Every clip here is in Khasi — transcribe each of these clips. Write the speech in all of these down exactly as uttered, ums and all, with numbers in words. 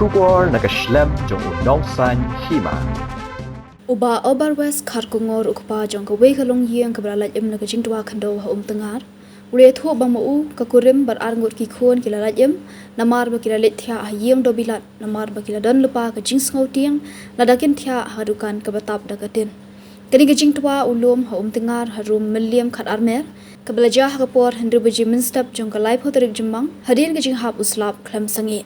Khubor na ka shlem jong u Nongsaiñ Hima. U Bah Oberwest Kharkongor, u kpa jong kawei ka longïing kaba la lait im na ka jingtwa khyndew ha Umtyngar, u la ïathuh ba ma u, ka kurim bad arngut ki khun ki la lait im namar ba ki la leit thiah ha ïing Dobilat namar ba ki la don lypa ka jingsngew tieng lada kin thiah ha dukan kaba tap da ka tin. Kane ka jingtwa u lum ha Umtyngar ha rum mylliem khatar mer, kaba la jia ha ka por hynriew baje mynstep jong ka laiphew tarik Jymmang, hadien ka jinghap u slap khlem sangeh.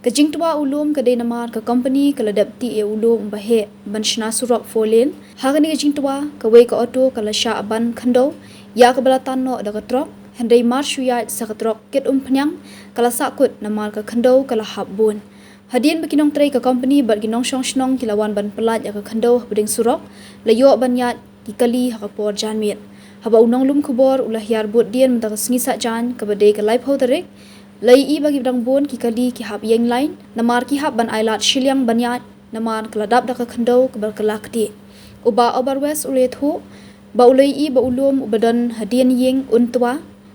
Ka jingtwa u lum ka dei namar ka company ka la dep tih ïa u lum uba heh ban shna surok four lane. Ha kane ka jingtwa, kawei ka auto ka la shah ban khyndew ïa kaba la tan noh da ka trok, hynrei mar shu ïaid sa ka trok kit umphniang, ka la sahkut namar ka khyndew ka la hap bun. Hadien ba ki nongtrei ka company bad ki nongshong shnong ki la wan ban pyllait ïa ka khyndew hapdeng surok, la ïoh ban ïaid ki kali ha ka por janmiet. Haba u nonglum khubor u la hiar bud dien mynta ka sngi Saitjaiñ kaba dei ka laiphew tarik, la ïohi ba ki dang bun ki kali ki hap ïeng lain namar ki hap ban ailad shiliang ban ïaid namar ka la dap da ka khyndew kaba ka la ktieh. U Bah Oberwest u la ïathuh ba u la ïohi ba u lum uba don hadien ïing un twa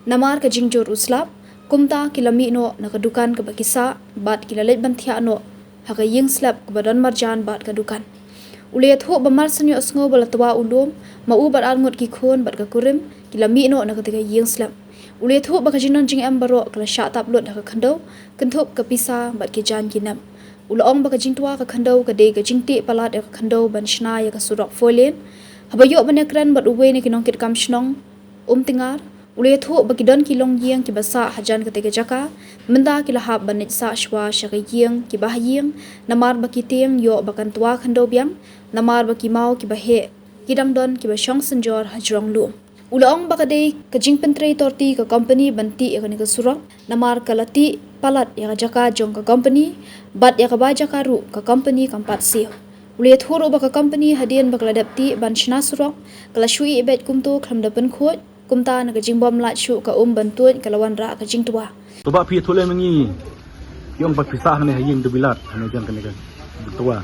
namar ka jingjur u slap, kumta ki la mih noh na ka dukan kaba ki sah bad ki la leit ban thiah noh ha ka ïing slep kaba don marjan bad ka dukan. U la ïathuh ba mar shen ïohsngew ba la twa u lum, ma u bad arngut ki khun bad ka kurim ki la mih noh na kata ka ïing slep. U la ïathuh ba ka jingdon jingem baroh ka la shah tap lut ha ka khyndew, kynthup ka pisa bad ki jaiñ ki nep. U la ong ba ka jingtwa ka khyndew ka dei ka jingtih palat ïa ka khyndew ban shna ïa ka surok four lane. Haba ïoh ban ïakren bad uwei na ki nongkitkam shnong Umtyngar, u la ïathuh ba ki don ki longïing kiba sah hajan kata ka jaka, mynta ki la hap ban leit sah shuwa sha ka ïing kiba ha ïing, namar ba ki tieng ïoh ba kan twa khyndew biang, namar ba ki maw kiba heh ki dang don kiba shong synjor ha jrong lum. U la ong ba ka dei ka jingpyntrei torti ka company ban tih ïa kane ka surok, namar ka la tih palat ïa ka jaka jong ka company bad ïa ka bai jaka ruh ka company kam pat siew. U la ïathuh ruh ba ka company hadien ba ka la dep tih ban shna surok, ka la shu ïeh beit kumto khlem da pynkhuid, kumta na ka jingbym lait shuh ka um ban tuid ka la wanrah ka jingtwa. To Bah, phi ïathuh lem ïa ngi, phi ong ba phi sah hangne ha ïing Dobilat, hangne jan kane ka jingtwa.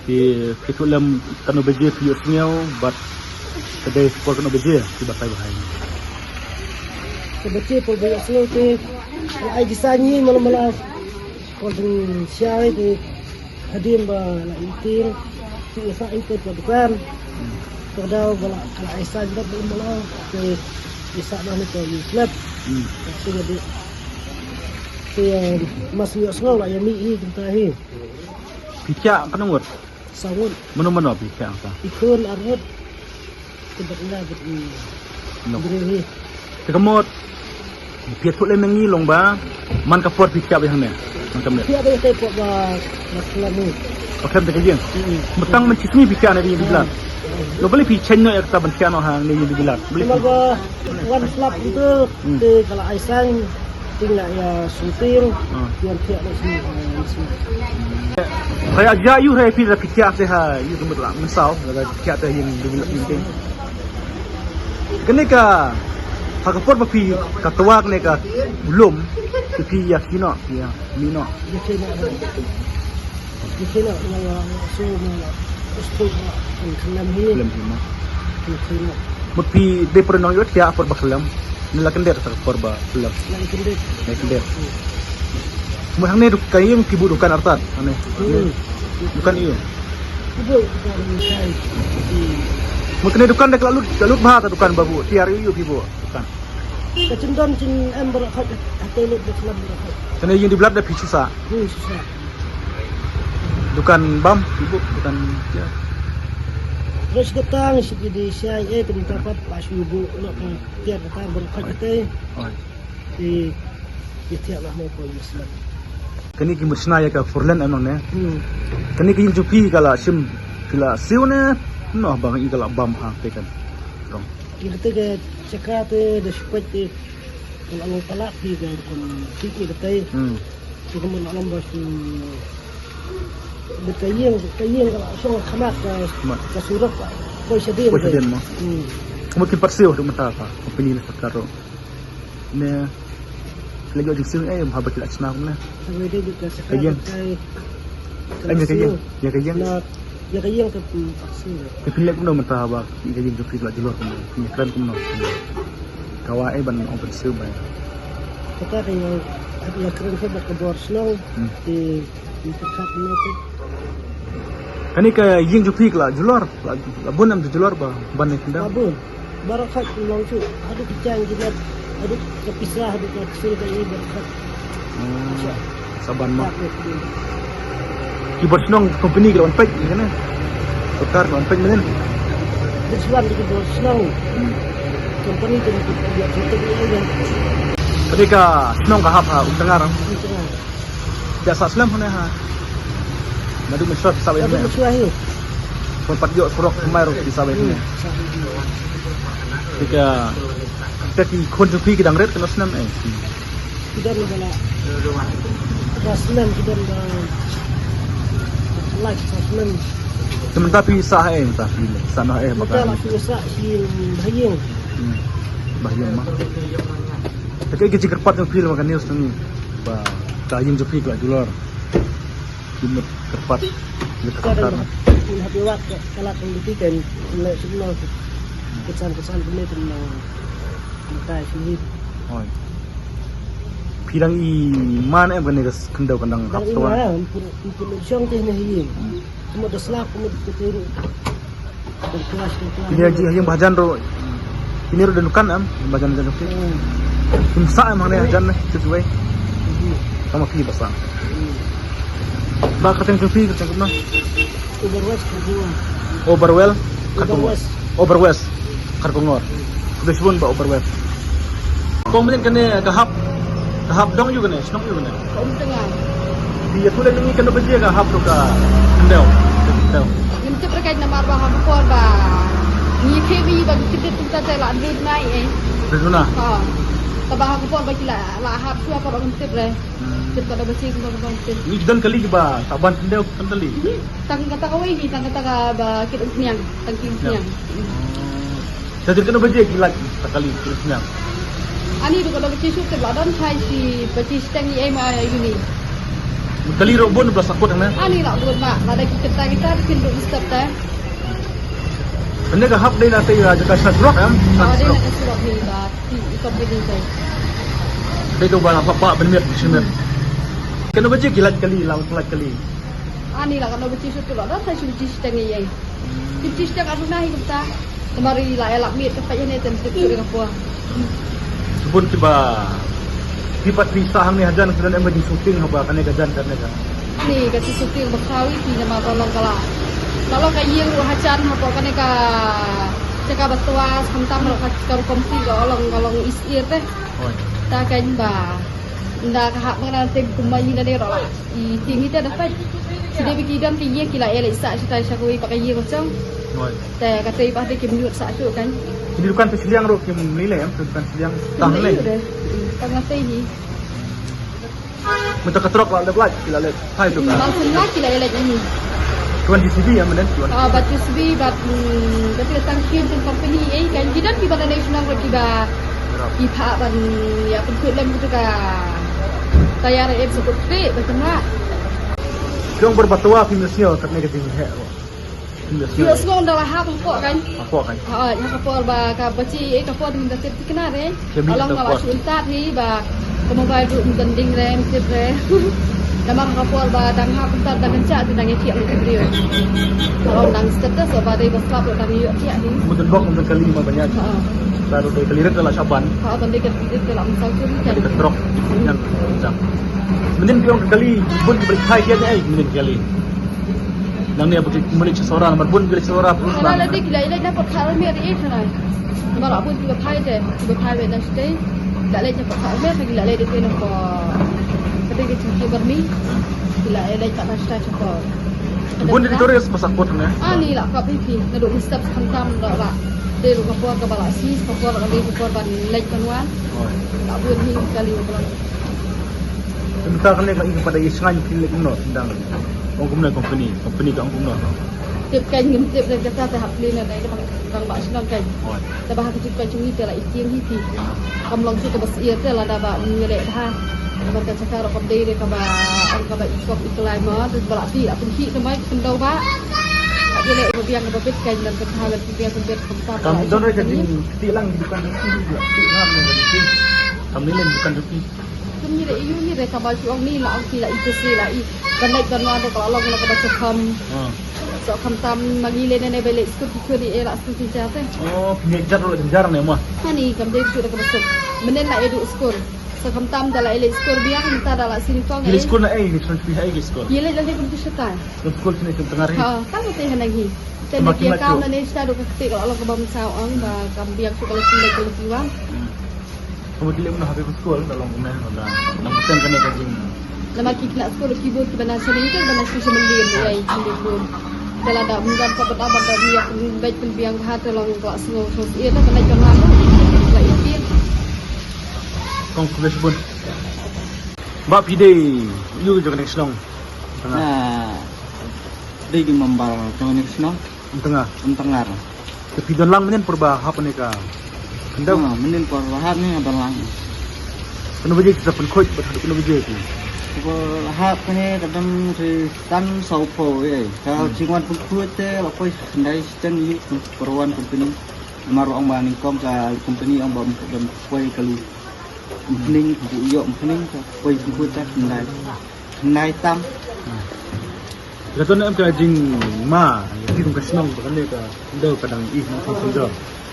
Phi, phi ïathuh lem katno baje phi ïohsngew bad ka dei por katno baje phi batai bha ïa ngi. Ka baje por ba ïohsngew te, la ai jingshai malu malu. Por jingshai te, hadien ba la ïeng tieng, te la sah ïeng tieng ka dukan. Ka daw ba la, la ai shai bad ba la, te la sah noh ne ka ïing slep. Te nga dei, te, eh, mas ïohsngew la ïa mih hi kumta hi. Phi thiah katno ngut? Saw ngut. Mano mano phi thiah ta? Ki khun ar ngut. Te bad nga bad i. Nok. Briew hi. Te ka mut phi ïathuh lem ïa ngi long ba man ka por phi thiah beit hangne. Man ka mut. Thiah beit te por ba, ba khlem hi. Ba khlem te ka ïing. Mm. Mynta man shisngi phi thiah hangne ïing Dobilat. Lo balei phi shen noh ïa kata ban thiah noh hangne ïing Dobilat? Balei phi? Namar ba wan slap itu, hmm, te ka la ai shai. Ting la ïa shooting, hmm, ïa thiah la sini, eh, sini. Hooid, ïa ïu hooid phi la phi thiah te ha ïu ka mut la mynsaw, la phi thiah te ïing Dobilat ïing te. Kane ka, ha ka por ba phi ka twa kane ka lum, te phi ïa khie noh, phi ïa mih noh. Ïa khie noh. Ïa khie noh, ïa, ïa, so, ïa, so, ïa, khlem hi. Khlem hi mo. Ïa khie noh. Mut phi dei por nongïohthiah por ba khlem. Ne la kyndit ha ka por ba khlem. La kyndit. La kyndit. Hmm. Mut hangne duk-, ka ïing phi buh dukan artat, hangne. Hmm. Dukan ïing. Phi buh dukan ïing. Mut kane dukan da ka la lut, ka la lut bha ta dukan ba buh, tiar ïing phi buh dukan. Ka jingdon jingem baroh khoit, ha te lut ba khlem baroh khoit. Kane ïing Dobilat da phi shu sah. Hmm, shu sah. Dukan bam, sibuk dukan, ya. Terus datang, si pidi siang, eh, kena dapat, pas sibuk, nak ke, tiap datang berkat kita. Oh. Di, di tiap lah mau pun Islam. Kane ki mut shna ïa ka four lane em nang ne. Hmm. Kane ki ïing jong phi ka la shim, phi la siew ne, noh ba ngi ka la bam ha te kan. Rong. Ïa kata ka jaka te da shu peit te, ka la long palat hi ka rukom phi ïa kata. Hmm. Te ka mut la long ba shu bad ka ïing, ka ïing ka la shong khmat ka, ka surok ka poi shadien. Poi shadien mo. Hmm. Ka mut kin pat siew haduh mynta ka company ne sorkar ruh. Ne, ki la ïoh jingsiew eh, haba ki la shna kumne. Ka ïing. Em, ïa ka ïing, ïa ka ïing. Ïa ka ïing ka, hmm, ka siew. Te phi leh kumno mynta haba ïa ka ïing jong phi ka la jlur kumne, phi kren kumno? Ka wah eh ban ong ban siew ba. Kata ka ïa, ïa kren ka bor shnong. Hmm. Te, te ka ne te. Kane ka ïing jong phi ka la julor, la, la bun em da julor ba ban ne khyndaw? Ba bun. Baroh khat long shu, haduh ka jaiñ ki met, haduh ka pisa, haduh ka ksul ka ïing baroh khat. Hmm. Sa ban ma. Ki bor shnong company ki la wan peit ne kane? Sorkar ki la wan peit ne? This one ki bor shnong. Hmm. Company ki la wan peit ne? Kane ka shnong ka hap ha Umtnga? Umtnga. Phi sah slem hangne ha? Naduh mynshuwa phi sah beit hangne? Naduh mynshuwa hi. Phi pat ïoh surok kumne ruh phi sah beit hangne? Hmm, sah beit hangne. Te ka, te ki khun jong phi ki dang rit kano snem eh? Ki don ba la, ba snem ki don ba, la snem. Te mynta phi sah eh, mynta phi sah noh eh, mynta la phi sah shi ba ha ïing. Hmm. Ba ha ïing ma. Te kaei ka jingkyrpad jong phi lyngba ka news hangne ba ka ïing jong phi ka la julor? Ki mut kyrpad ïa ka sorkar. Ka dang hap ïa wad ka, ka lad ka lynti kan, leh shuh noh. Ka san ka san pynleh kan nang, nang tai shuh hi. Hooid. Phi dang i man em kane ka khyndew kan dang hap shuwa? Dang i man, pun, pun shong te na hi. Hmm. Ka mut da slap, ka mut ka te ruh. Kine ha ïing ba hajan ruh. Kine ruh da dukan em, ba hajan hajan ruh. Hmm. Kum sah em hangne hajan ne, shu wei. Hmm. Tang ma phi ba sah. Hmm. Ba kyrteng jong phi, kyrteng kumno? Oberwest Kharkongor. Oberwell Kharkongor. Oberwest. Oberwest Kharkongor. Khublei shibun ba Oberwest. Kong, mynnin kane ka hap, ka hap dong aiu kane, shnong aiu kane? Ka Umtnga. Phi ïathuh lei ngi kano baje ka hap ruh ka khyndew, khyndew? Ngim tip re, ka namar ba ha ka por ba ngi khie ba ngi kyntait kumta te la duna ei. La duna? Ha. Te ba ha ka por ba ki la, la hap shuwa ka ruh ngim tip re. Hmm. Tip kano baje kumta kumta ngim tip. Ngi don kali kiba sah ban khyndew kan kali? Hmm. Tang kata kawei hi, tang kata kaba kit umphniang, tang kit umphniang. Hmm. Te kano baje ki lait ta kali ki sñiang? Ani ruh kano baje shu te la don thai shi baje shiteng ïa ma ïa uni. Kali ruh bun ba la sah kut hangne? Ani la bun ma, lada ki kynta kita te kin ruh step te. Kane ka hap dei na te ïa jaka sha surok em? Sha surok. Dei na ka surok ni ba ti i company te. Dei to ba la pa ba ben miet shi miet. Kano baje ki lait kali, la lait kali. Ani la kano baje shu te la don thai shi baje shiteng ïa. Ki baje shiteng aruna hi kumta. Namar i la ïalap miet ka peit ïa ne ten tip shuh ka por. Bun kiba ki pat ri sah hangne hajan ka don em ka jingshooting haba kane ka jan kane ka. Ni ka jingshooting ba khraw ïa ki namar ka long ka la, ka long ka ïing ruh hajan hapoh kane ka jaka ba twa, khamtam ruh ka rukom ti ka long, ka long is ir te. Oi. Ta kan ba nda ka hap ma ngan tip kumba ïa ne ruh la. I tieng hi te da peit. Shi dei ba ki don ka ïing ki la ïaleit sah shatai sha kawei pat ka ïing ka jong. Oi. Te ka tei pat te kim ñiut sah shuh kan. Ki dukan te shiliang ruh kim lei lei em, dukan shiliang. Tang lei. Tang lei hi. Mynta ka trok la leit lait, ki la leit phai tu ka. Bang sum la ki la ïaleit ni. Tuan J C B em, mynta tuan. Ah, bad J C B, bad, mm, bad ki tang kim tang company, eh, kan ki don ki ba national ruh ki ba ki pha ban ïa pynkut lem tu ka. Tayar em sukut pe ba kena. Jong ber ba twa phim da sngew katne ka jingheh ruh. Phim da sngew. Phim da sngew ynda la hap hapoh kan. Hapoh kan. Ha, ïa ka por ba ka baje, eh, ka por mynta tip thikna re. Along ba la shu yntat hi ba ka mobile ruh mynta ding re, tip re. Namar ka por ba dang hap yntat dang kynjah te dang ïa kiak ïa ki briew. Along dang status ba dei ba slap ruh dang ïa kiak hi. Mynta bok mynta kali ma ban ïa. Ha. Baru dei kali rit la shaban. Ha, ban dei kali rit la mynsaw curi kan. Dei ka trok. Yang jam. Mynta ki ong kali bun ki balik phai kiak ai mynta kali. Nangne ba ki malik sha Sohra, namar bun ki leit sha Sohra. Ala la dei ki la ïaleit na Port Kharmel ri eh thanai. Namar la bun ki ba phai te, ki ba phai wei na shatei. Ki la leit na Port Kharmel, ki la leit te na ko. Ka dei ki chingki Burmi. Ki la ïaleit na shatei sha ko. Bun ki tourist ba sah kut ne. Ani la ka pi pi, naduh step khamtam la la. Dei ruh ka por kaba la sih, ka por la dei ka por ban leit ban wan. Oh. La bun hi kali ba la. Mynta kane ka ïing pat da ïa shngaiñ phi leh kumno dang. Ong kumno company, company ka ong kumno. Tip kein ngim tip leh kata te hap leh na dei tang ba shnong kein. Te ba ha ka tip kein jong ngi te la i tieng hi phi. Kam long shuh kaba syier te lada ba ngi leh bha. Namar ka jaka ruh kam dei re kaba ong kaba i kop i klai ma te ba la phi la pynkhih te mai pyndaw ba. Ka dei leh ba biang kaba bit kein dan ka tha ban pynbiang pynbit kam ta. Kam don re ka jingkti lang dukan. Kam ni len bukan rupi. Kum ni re iu ni re kaba shu ong ni la ong ki la i te si la i. Kan leit kan wan re ka la long na kaba chakam. Ha. So khamtam ma ngi le ne ne ba leit skul ki kuni e la skul ki jate. Oh, phi ne jar lo jar ne ma. Hani kam dei shu da kaba suk. Menen la edu skul. So khamtam da la e leit skul biang mynta da la sini tong. Ni e. Skul na e ni skul phi hai ki skul. Ye le da le kum tu shatai. Skul sini kum tengah ri. Ha, tang te hanang hi. Te ma ne ki kia la kam chu. Na ne sta do ka kti ka la long kaba msaw ong ba kam biang shu ka la sini ka la kiwang. Hmm. Ka mut lem na happy school da long kumne da nang ten kane ka jing. Lama ki kena school ki bun ki bana sering kan bana shu shu mendin ya i jing dulu. Kala da mun kan ka bada bada ni ya pun baik pun biang ha te long ka sngo so si da bana jong ha la i kin. Kong ku bes bun. Ba pide yu jong next long. Na dei di member jong next long. Umtngar. Umtngar. Te phi don lang mynnin por ba hap ne ka khyndew? Ah, mynnin por ba hap ne nga don lang. Kano baje kita pynkhuid bad haduh kano baje ki? Por hap ne ka don ri tan saw phew, eh. Ka jingwan pynkhuid te la poi khyndai shiteng ïa por wan company. Namar ong ba nyngkong ka company ong ba don poi ka lu. Mpning, bu ïoh mpning ka poi pynkhuid te khyndai. Khyndai tam. Ka ton em ka jingma ïa phi kum ka shnong ba kane ka khyndew ka dang i nang shnong khyndew.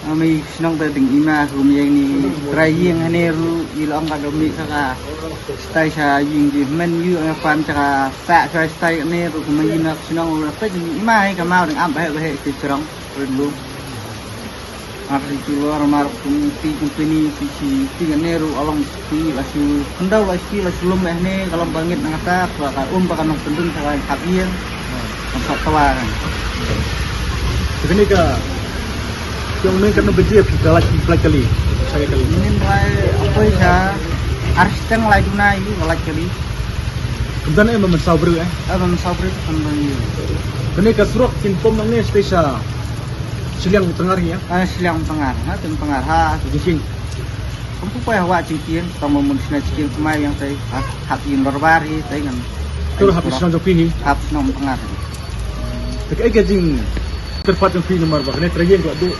Ami shnong ba dang i ma kum ïa ni trai ïing hane ruh i long ka dang mih ka ka stai sha ïing ji men ïu nga pan sha ka sa sha stai ne ruh kum ïa na shnong ruh peit i ma hi ka mau dang am ba he ba he ki shrong rin lu. Ar si tu lor mar kum ti company si si ti ne ruh along ti la si khyndew la si la si lum eh ne ka long ba ngit na kata ba ka um ba ka nong pyndun sa ka hap ïing. Kan sa twa kan. Te kane ka jong men kan ba je phi ka la ki pla kali. Sa ka kali. Nin rai apoi sa ar siteng lai duna ïu ka la kali. Kumtan eh ba man saw briew eh. Ah, ba man saw briew kan ba ïu. Kane ka surok kin pom nang ne station. Shiliang Umtngar hi, ah? Ah, Shiliang Umtngar, ha, Umtngar, ha. Jingkieng. Kum poi hawa jingkieng, tang ma mun shna jingkieng kumai ïa tai, ha, hap ïing dorbar hi, tai ngan. Tur hap shnong jong phi hi? Hap shnong Umtngar. Te kaei ka jingkyrpad jong phi namar ba kane trai ïing ka la duh.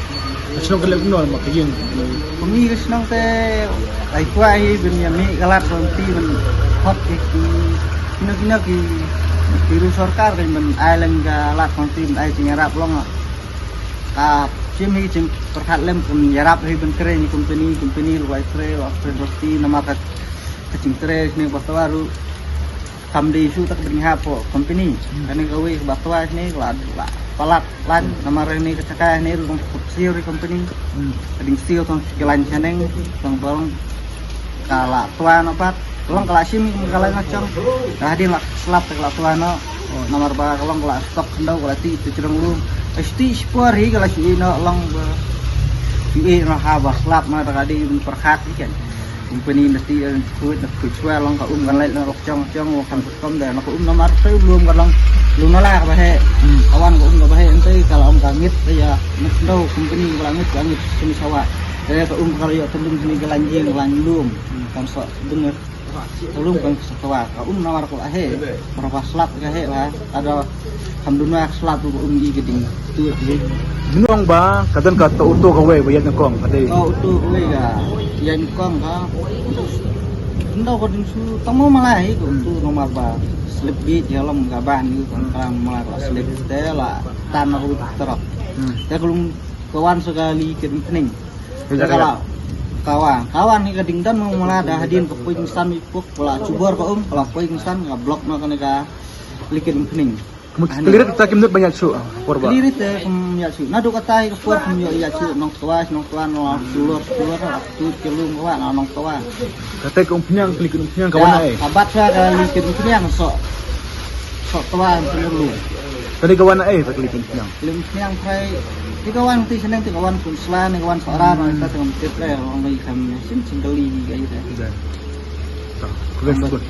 Shnong ka la kumno namar ka ïing. Kum ïa ka shnong te ai kwah hi ban ïa mih ka lad kon ti ban hot ki ki. Kino kino ki, ki ru sorkar ban ai leng ka lad kon ti ban ai jingïarap long. Ka shim hi jingpyrkhat lem kum ïarap hi ban trei ni company, company ruh ai trei, ruh ai trei ruh ti namar ka, ka jingtrei ne ba twa ruh kam dei shu tak ding ha po company. Hmm. Kane kawei ba twa ne la, la palat lan namar ne ka jaka ne ruh kum siew ri company. Hmm. Ka ding siew tang ki lain shaneng tang bang. Ka la twa noh pat. Ka long ka la shim ka la noh chong. Ka hadien la slap ka la twa noh. Namar ba ka long ka la stok khyndew ka la ti tu chrong lu. Sti spor hi ka la shu i noh long ba. Shu i noh ha ba slap ma ta ka dei ban pyrkhat hi kan. Company na ti an khuid na khuid swa long ka um kan lait na lok chong chong wa kan kom da na ka um namar ka um lum ka long. Lum na la ka ba he. Hmm. Ka wan ka um ka ba he ente ka la ong ka ngit ya. Na khyndew company ka la ngit ka ngit sini sawa. Te ka um ka la ïoh tendung sini ka lan jing ka lan lum. Hmm. Kan so Deng ka lum kan sa twa ka um namar ka la he. Mar ba slap ka he ba. Ada kam duna slap ka um i ka ding. Tu tu. Nong ba ka don ka to auto kawei ba ïa nyngkong ka dei. To auto kawei ka ïa nyngkong ka. Ndo ka ding su tamo malai ka auto namar ba slip gate ïa lom ka ban ïa kan kram malai ka slip te la tan ka trok. Hmm. Te ka lum ka wan sa ka li ka ding pning. Ka la kawan, kawan ni ka ding don mo mala da hadien ka poi san i pok, ka la chubor ka um, ka la poi san ka blok no kane ka likin pning. Klirit ta kim nut banyak su por ba. Klirit te kum ya su. Na do kata ka por kum yo ya su nong twa, nong twa no sulor, sulor tu kelung ka wa nong twa. Kata ka umphniang, klik umphniang ka wan ai. Ka bat sa ka likin umphniang so. So twa umphniang lu. Tadi ka wan ai ta klik umphniang. Klik umphniang phai. Ti ka wan ti seneng ti ka wan kun sla ni ka wan sara no ta tengam tip ai wan ngai kam sim sing kali ni ka ita. Dah. Tak. Klik kun.